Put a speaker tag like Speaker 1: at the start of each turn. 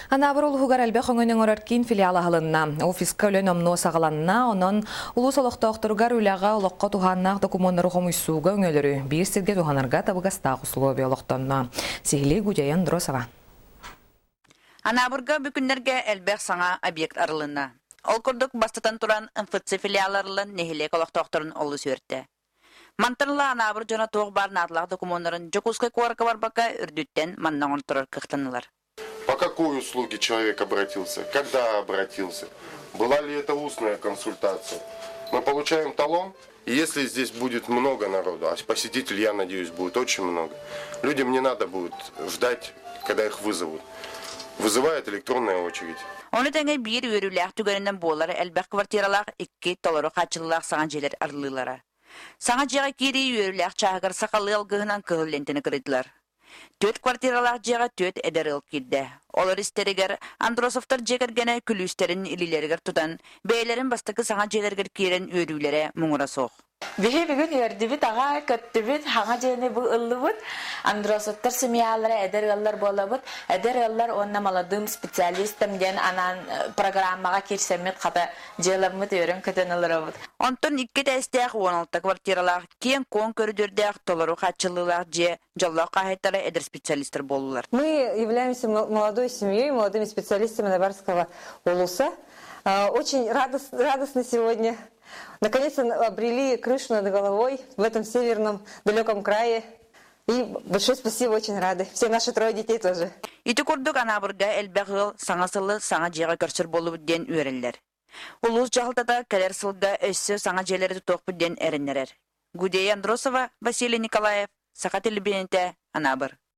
Speaker 1: Анаабыр улууһугар элбэх өҥөнү оҥорор киин филиал аһылынна. Офиска үлэ номнуо саҕаланна, онон улуус олохтоохторугар үлэҕэ, олоххо туһааннаах докумуоннары хомуйсууга өҥөлөрү биир сиргэ туһанарга табыгастаах усулуобуйа олохтонно. Сиһилии Гудяя Андросова.
Speaker 2: Анаабырга бу күннэргэ элбэх саҥа объект арылынна. Ол курдук бастатан туран МФЦ филиал арыллан нэһилиэк олохтоохторун олус үөртэ. Мантан ыла Анаабыр дьоно туох баар наадалаах докумуоннарын Дьокуускай куоракка барбакка үрдүттэн манна оҥорторор кыахтаннылар.
Speaker 3: По какой услуге человек обратился, когда обратился, была ли это устная консультация. Мы получаем талон, и если здесь будет много народу, а посетителей, я надеюсь, будет очень много, людям не надо будет ждать, когда их вызовут. Вызывает электронная очередь.
Speaker 2: Ону тэҥэ биир үөрүүлээх түгэнинэн буолар элбэх квартиралаах икки толору хааччыллаах саҥа дьиэлэр арыллыылара. Саҥа дьиэҕэ киирии үөрүүлээх чааһыгар сахалыы алгыһынан кыһыл лиэнтэни кырыйдылар. Түөрт квартиралаах дьиэҕэ түөрт эдэр ыал киирдэ. Олор истэригэр Андросовтар дьиэ кэргэнэ күлүүстэрин илиилэригэр тутан, бэйэлэрин бастакы саҥа дьиэлэригэр киирэн үөрүүлэрэ муҥура суох.
Speaker 4: Биһи бүгүн үөрдүбүт аҕа, көттүбүт, хаҥа дьиэни бу ыллыбыт. Андросовтар семьялара эдэр ыаллар буолабыт. Эдэр ыаллар уонна молодым специалистам диэн анаан программаҕа киирсэммит хата дьыаламмыт үөрэн-көтөн олоробут.
Speaker 2: Онтон икки этээстээх 16 квартиралаах киэҥ-куоҥ көрүдүөрдээх толору хааччыллыылаах дьиэ дьоллоох хаһаайыттара эдэр специалистар буоллулар.
Speaker 5: Мы являемся молодой семьей, молодыми специалистами Наварского улуса. Очень радостно сегодня. Наконец-то обрели крышу над головой в этом северном далеком крае. И большое спасибо, очень рады. Все наши трое детей тоже.
Speaker 2: Ити курдук Анаабырга элбэх ыал саҥа сылы саҥа дьиэҕэ көрсөр буоллубут диэн үөрэллэр. Улуус дьаһалтата кэлэр сылга өссө саҥа дьиэлэри тутуохпут диэн эрэннэрэр. Гудея Андросова, Василий Николаев, Саха телебиэнитэ, Анаабыр.